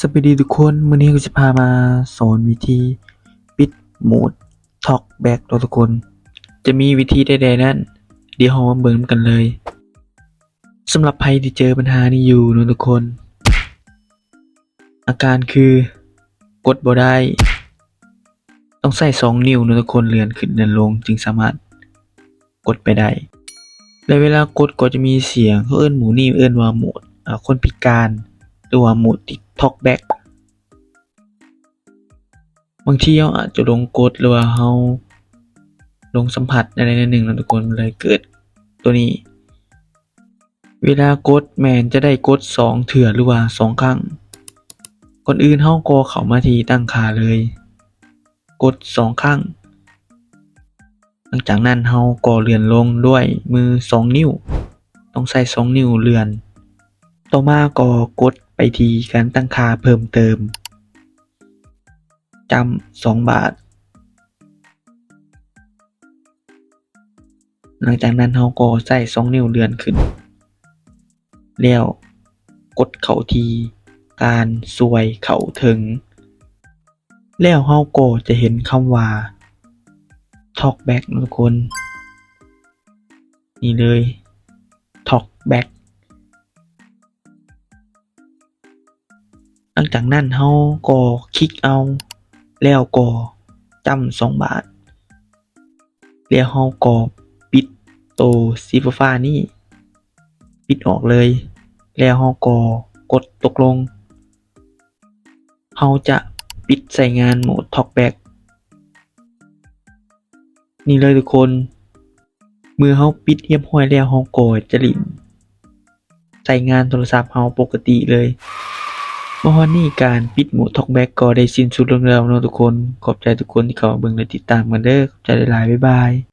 ສະບາຍດີທຸກຄົນ, ມື້ນີ້ກໍຈະພາມາສອນວິທີປິດໂໝດ Talkback ເນາະທຸກຄົນ. ຈະມີວິທີໃດໆນັ້ນ, ດຽວເຮົາມາເບິ່ງນຳກັນເລີຍ. ສຳລັບໃຜທີ່ເຈີບັນຫານີ້ຢູ່ເນາະທຸກຄົນ, ອາການຄືກົດບໍ່ໄດ້, ຕ້ອງໃຊ້ສອງນິ້ວເນາະທຸກຄົນ, ເລື່ອນຂຶ້ນເລື່ອນລົງຈຶ່ງສາມາດ ກົດໄປໄດ້ ແລະ ເວລາກົດກໍຈະມີສຽງ, ເຂົາເອີ້ນໂໝດນີ້ເອີ້ນວ່າໂໝດ ອາ ຄົນພິການ ຫຼືວ່າໂໝດ Talkback. ບາງທີເຮົາອາດຈະຫຼົງກົດ ຫຼືວ່າເຮົາຫຼົງສຳຜັດໃດໆໜຶ່ງເນາະທຸກຄົນ, ມັນເລີຍເກີດໂຕນີ້. ເວລາກົດແມ່ນຈະໄດ້ກົດສອງເທື່ອ ຫຼືວ່າສອງຄັ້ງ. ກ່ອນອື່ນເຮົາກໍເຂົ້າມາທີ່ຕັ້ງຄ່າເລີຍ, ກົດສອງຄັ້ງ. ຫຼັງຈາກນັ້ນເຮົາກໍເລື່ອນລົງດ້ວຍມືສອງນິ້ວ, ຕ້ອງໃຊ້ສອງນິ້ວເລື່ອນ. ຕໍ່ມາກໍກົດໄປທີ່ການຕັ້ງຄ່າເພີ່ມເຕີມ, ຈ້ຳສອງບາດ. ຫຼັງຈາກນັ້ນເຮົາກໍໃຊ້ສອງນິ້ວເລື່ອນຂຶ້ນ ແລ້ວກົດເຂົ້າທີ່ການຊ່ວຍເຂົ້າເຖິງ ແລ້ວເຮົາກໍຈະເຫັນຄຳວ່າ Talkback ເນາະທຸກຄົນ, ນີ້ເລີຍ Talkback. ຫຼັງຈາກນັ້ນເຮົາກໍຄລິກເອົາ ແລ້ວກໍຈ້ຳສອງບາດ ແລ້ວເຮົາກໍປິດໂຕສີຟ້າໆນີ້ ປິດອອກເລີຍ ແລ້ວເຮົາກໍກົດຕົກລົງ. ເຮົາຈະປິດໃຊ້ງານໂໝດ Talkback ນີ້ເລີຍທຸກຄົນ. ເມື່ອເຮົາປິດຮຽບຮ້ອຍແລ້ວ ເຮົາກໍຈະຫຼິ້ນໃຊ້ງານໂທລະສັບເຮົາປົກກະຕິເລີຍ. ມາຮອດນີ້ການປິດໂໝດ Talkback ກໍໄດ້ສິ້ນສຸດລົງແລ້ວເນາະທຸກຄົນ. ຂອບໃຈທຸກຄົນທີ່ເຂົ້າມາເບິ່ງ ແລະ ຕິດຕາມກັນເດີ. ຂອບໃຈຫຼາຍໆ. ບາຍບາຍ.